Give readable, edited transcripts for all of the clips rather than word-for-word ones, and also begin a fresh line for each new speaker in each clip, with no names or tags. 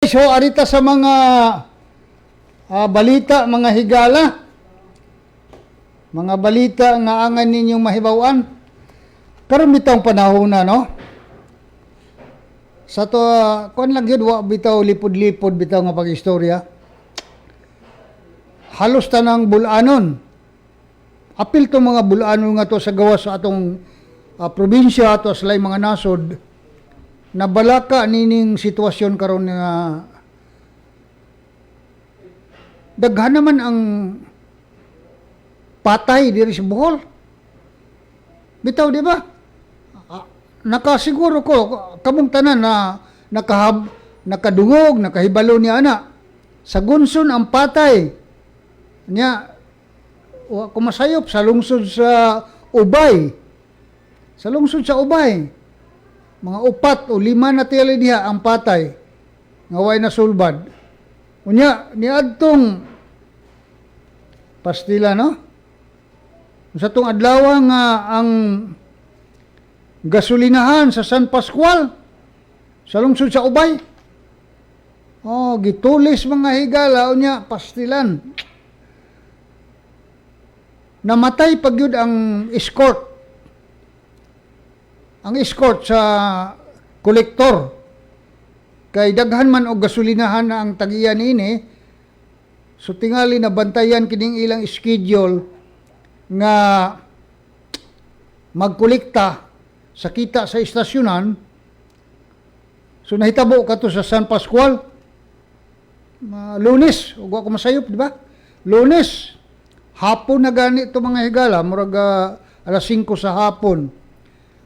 So arita sa mga balita, mga higala. Mga balita nga angan ninyong mahibaw-an. Karon bitawng panahon na, no? Sa to, kuan lang yun, wa bitaw lipod-lipod bitaw nga pag-istorya. Halos tanang bulanon. Apil to mga bulanon nga to sa gawas sa atong probinsya, ato sa laing mga nasod, nabalaka nining sitwasyon karon nga daghan naman ang patay diri sa Bohol. Bitaw, di ba? Nakasiguro ko kamong tanan na nakadungog, nakahibalo ni ana. Sa Gunson ang patay. Nya wa ko masayop sa lungsod sa Ubay. Sa lungsod sa Ubay. Mga upat o lima na tiyali diha ang patay nga way nasulbad. Unya niadtong pastila, no? Sa tong adlaw nga ang gasolinahan sa San Pascual sa lungsod sa Ubay. Oh, gitulis, mga higala, unya pastilan. Namatay pag yun ang escort. Ang escort sa kolektor. Kay daghan man og gasolinahan na ang tagiya niini. So tingali na bantayan kining ilang schedule nga magkolekta sa kita sa istasyonan. So nahitabo kato sa San Pascual. Lunes, ug ako masayop, di ba? Lunes, hapon na gani to, mga higala, murag alas 5 sa hapon.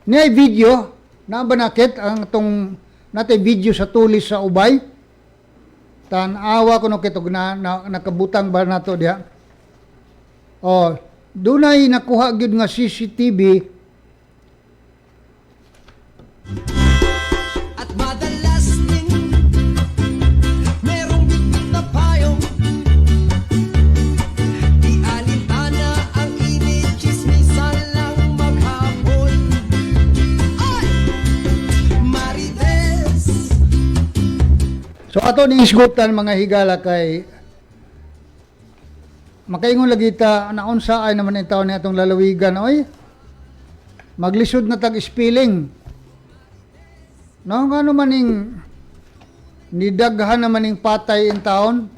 Niya video, na ba nakit ang tong natay video sa tulis sa Ubay? Tan-awa ko no kitog na nakabutang ba nato diha. Oh, dunay nakuha gyud nga CCTV.
At madalas din merong bitbit na payong. Di alintana ang init, chismisan lang maghapon. Ay! Marites.
So ato ni isgutan, mga higala, kay makaingon lagi ta naunsa ay naman ang taon ni atong lalawigan oy. Maglisod na tag spelling. No, ngano man ning nidaghan naman ning patay in taon?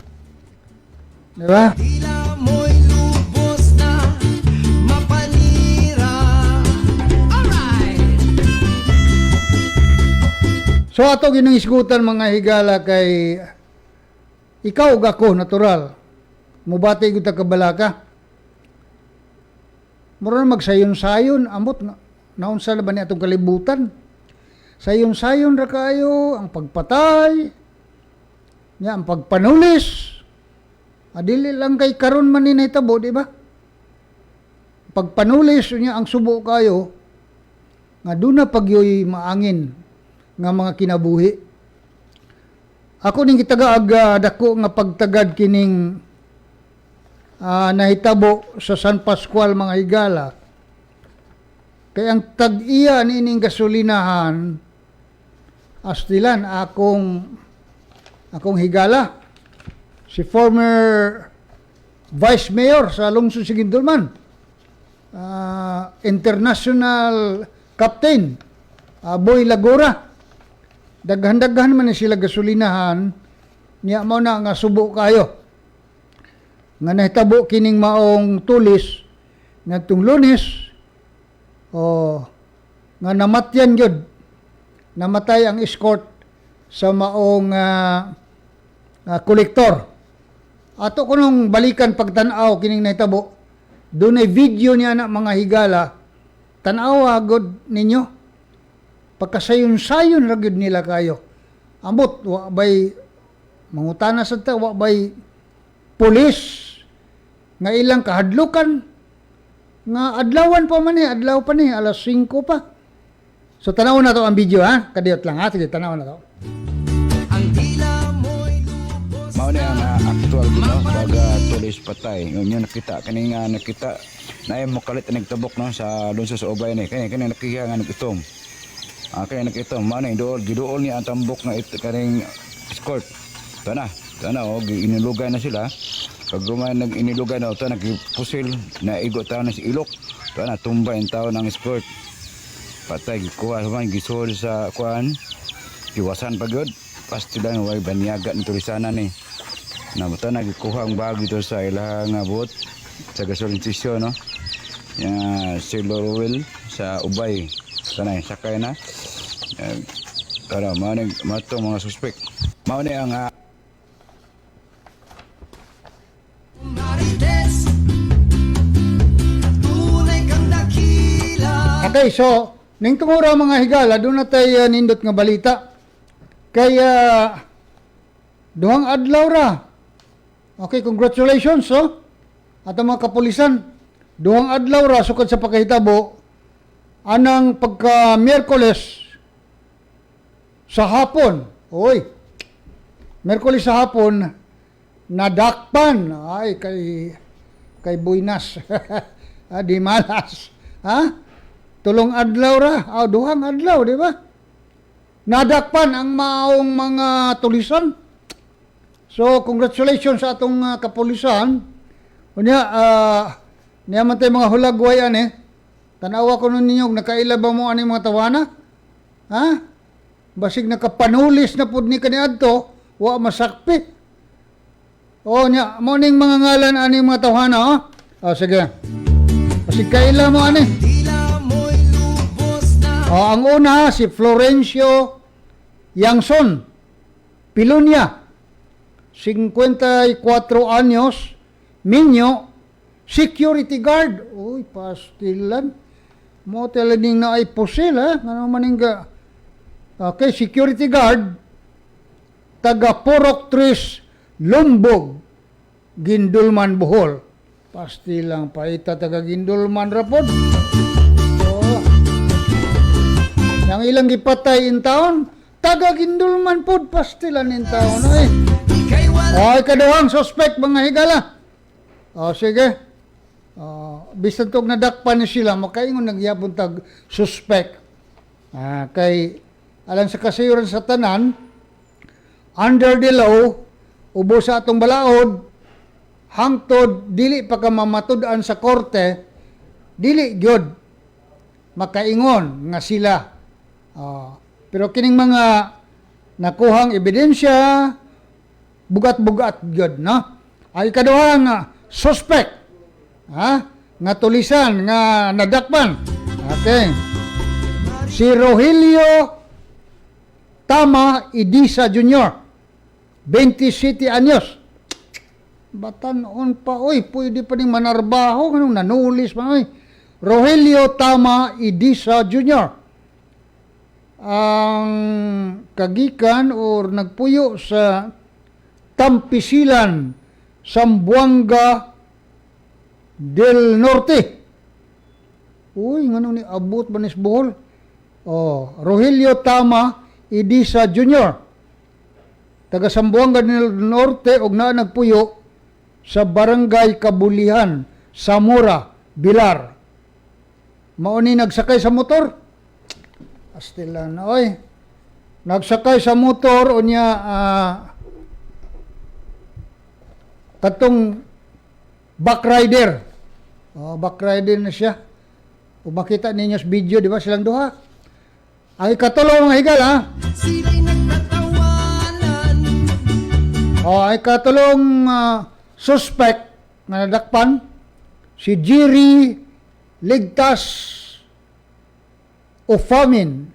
Di ba?
Tila mo'y lubos na mapanira. Alright!
So ato ginang isgutan, mga higala, kay ikaw ug ako natural mubati gyud ta kabalaka. Mura na magsayon-sayon, amot na naunsa na ba ni atong kalibutan? Sayon-sayon ra kaayo ang pagpatay, nya ang pagpanulis. Adili lang kay karon man ni nahitabo, di ba? Pagpanulis nya ang subo kayo nga duna pagyoy maangin nga mga kinabuhi. Ako ning gitagaag dako nga pagtagad kining nahitabo sa San Pascual, mga higala. Kay ang tag-iya niining gasolinahan, astilan akong higala, si former vice mayor sa lungsod sa Guindulman, international captain Boy Lagura. Daghan-daghan man ni sila gasolinahan niya, mao na nga subo kayo nga nahitabo kining maong tulis ngadtong Lunes o nga namatyan gyud, namatay ang escort sa maong kolektor. Ato ko nung balikan pagtan-aw kining nahitabo. Dunay video niya na, mga higala. Tan-aw agod ninyo. Pagkasayon-sayon ra gyud nila kayo. Ambot wa bay mangutana sa ta, wa bay pulis nga ilang kahadlukan nga adlawan pa man ni, adlaw pa ni, alas 5 pa. So tanaw na to ang video ha. Kadiyot lang ha. Sige, tanaw na to.
Ang tila mo'y lubos
Mao ni ang actual gino pag tulis patay. Ngunyo nakita kani nga nakita na ay mokalit nagtabok no sa lungsod sa Ubay ni. Kani kani nakiha nga nag-itom. Kani nag-itom mao ni dool giduol niya ang tambok nga it kaning escort. Tana, tana oh, inilugay na sila. Pag gumayon nag inilugay na ito, nagpusil, naigo tao na si ilok. Tana, tumba yung tao ng sport. Patay, gikuha man, gisol sa kuan. Giwasan pa gyud. Pasti lang, way banyaga ni tulisana ni. Namuta na, gikuha ang bag dito sa ilahang nga bot. Sa gasolin station, no? Yung si Lorwell sa Ubay. Tana, sakay na. Tara, maning mato mga suspect. Mao ni ang
Marites, tunay kang dakila.
Okay, so ning tungura, mga higala, doon na tay nindot nga balita. Kay 2 adlaw ra. Okay, congratulations, so. At ang mga kapulisan, 2 adlaw ra sukad sa pagkahitabo anang pagka Miyerkules sa hapon. Oy. Miyerkules sa hapon nadakpan ay kay Buinas. Ah, di malas. Ha? 3 adlaw ra, ah, 2 adlaw, di ba? Nadakpan ang maong mga tulisan. So, congratulations sa atong kapulisan. Unya, niya man tayo mga hulagway ani. Tanawa ko nun ninyo, nakaila ba mo ani mga tawana? Ha? Basig nakapanulis na pud ni kaniadto, wa masakpi. O nya, mo ning mga ngalan ani mga tawhana, oh. Oh, sige. Basig kaila mo ani.
Tila mo'y lubos na.
Oh, ang una si Florencio Yangson Pilunya, 54 anyos, minyo, security guard. Uy, pastilan. Mo ning na ay pusil, ha? Ano maning ga? Okay, security guard, taga Purok Tres, Lumbog, Gindulman, Bohol. Pastilang paita taga Gindulman rapod. Oh. Yang ilang gipatay in town, taga Gindulman pod, pastilan in town ay.
Ika'y wala
O, ikaduhang suspect, mga higala. O, sige. O, bisan tog nadakpan ni sila, makaingon nagyapon tag suspect. Ah, kay alang sa kasayuran sa tanan, under the law, ubos sa atong balaod, hangtod dili pa ka mamatud-an sa korte, dili gyud makaingon nga sila. Ah, pero kining mga nakuhang ebidensya, bugat-bugat gyud, no? Ay ikaduha nga suspect, ha? Nga tulisan nga nadakpan. Okay. Si Rogelio Tama Idisa Jr., 27 anyos. Batan-on pa, oy, pwede pa ning manarbaho, ganun, nanulis pa, oy. Rogelio Tama Idisa Jr. Ang kagikan or nagpuyo sa Tampisilan, Zamboanga del Norte. Uy, ngano ni abot ba ni sa Bohol? Oh, Rogelio Tama Idisa Jr. Taga Zamboanga del Norte og naa nagpuyo sa Barangay Kabulihan, Zamora, Bilar. Mao ni nagsakay sa motor. Astilan, oy. Nagsakay sa motor unya katong back rider. Oh, back rider na siya. O makita ninyo sa video, di ba silang duha? Ang ikatulo, mga higala, ha?
Sila'y nagtatawanan.
Oh, ay ikatulong suspect nga nadakpan si Jiri Ligtas Ofamin,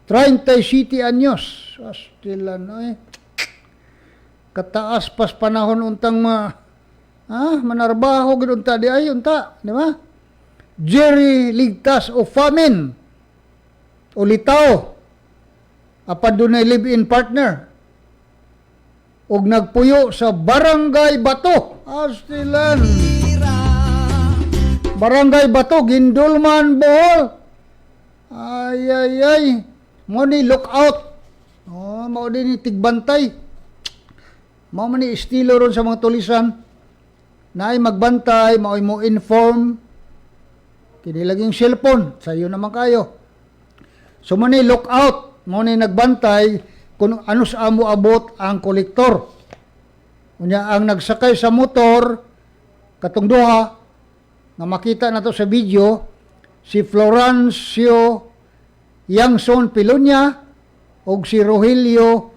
37 anyos. Astilan ay. Kataas pas panahon untang ma manarbaho gid unta di ay unta, di ba? Jerry Ligtas Ofamin o Litao apan dunay live-in partner og nagpuyo sa Barangay Bato. Astilan.
Tira.
Barangay Bato, Gindulman, Bohol. Ay, ay, ay. Mo ni lookout. Oh, mao din ni tigbantay. Mao man ni estilo ron sa mga tulisan. Naay magbantay, mao'y mo inform. Kini laging cellphone, sayo naman kayo. So mo ni lookout, mo ni nagbantay kung ano sa amo abot ang kolektor. Unya ang nagsakay sa motor katong duha nga makita nato sa video, si Florencio Yangson Pilonya og si Rogelio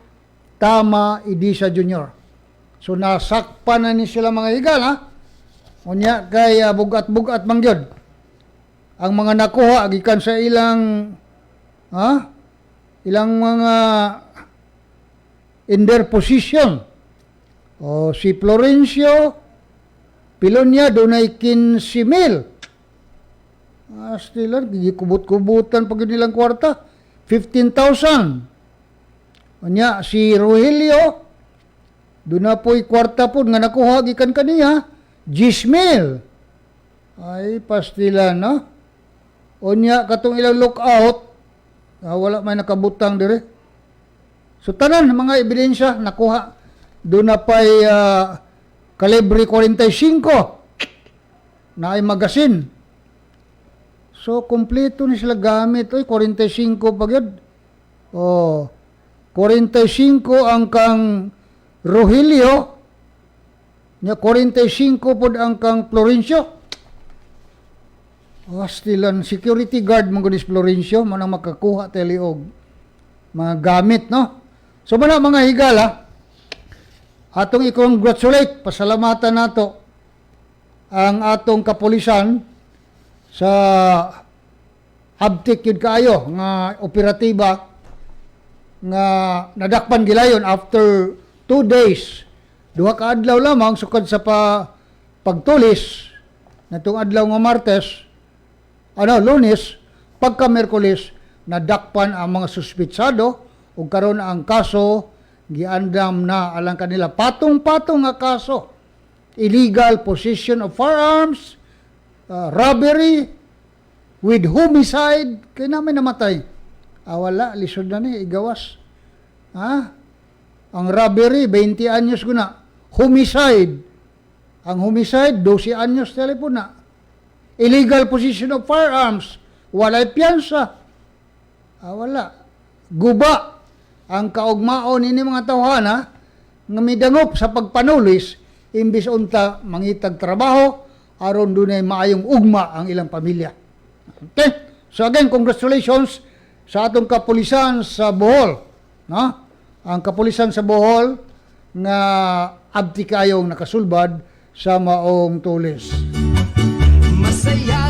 Tama Idisa Jr. So nasakpan na ni sila, mga higala. Unya kay bugat-bugat man gyud ang mga nakuha gikan sa ilang, ha, ilang mga in their position. O si Florencio Pilonya dunay 15 mil. Astilan, gikubot-kubutan pag yun nilang kwarta. 15,000. Unya, si Rogelio, doon na po'y kwarta po nga nakuha gikan kaniya, 10 mil. Ay, pastilan, no? Unya, katong ilang lookout, wala may nakabutang dire. So, tanan, mga ebidensya, nakuha. Doon na pa'y kalibre 45 na ay magasin. So, kompleto ni sila gamit. Oy, 45 pa gyud. Oh, 45 ang kang Rogelio, nya 45 pod ang kang Florencio. Astilan, security guard man gud is Florencio, man ang makakuha teli og mga gamit, no? So, mana, mga higala, atong i-congratulate, pasalamatan nato ang atong kapulisan sa abtik yun kaayo nga operatiba nga nadakpan gilayon after 2 days, 2 ka adlaw lamang sukad sa pagtulis natong adlaw nga Martes, ano, Lunes, pagka Miyerkules nadakpan ang mga suspitsado ug karon ang kaso giandam na alang kanila, patong-patong nga kaso: illegal possession of firearms, robbery with homicide kay namin namatay. Ah, wala, lisod na ni igawas, ha. Ang robbery, 20 anyos ko na. Homicide, ang homicide, 12 anyos telepon na. Illegal possession of firearms, walay piyansa. Ah, wala, guba ang kaugmaon ini mga tawhana nga midangop sa pagpanulis imbis unta mangitag trabaho aron dunay maayong ugma ang ilang pamilya. Okay? So again, congratulations sa atong kapulisan sa Bohol. No? Ang kapulisan sa Bohol nga abti kayong nakasulbad sa maong tulis.
Masaya.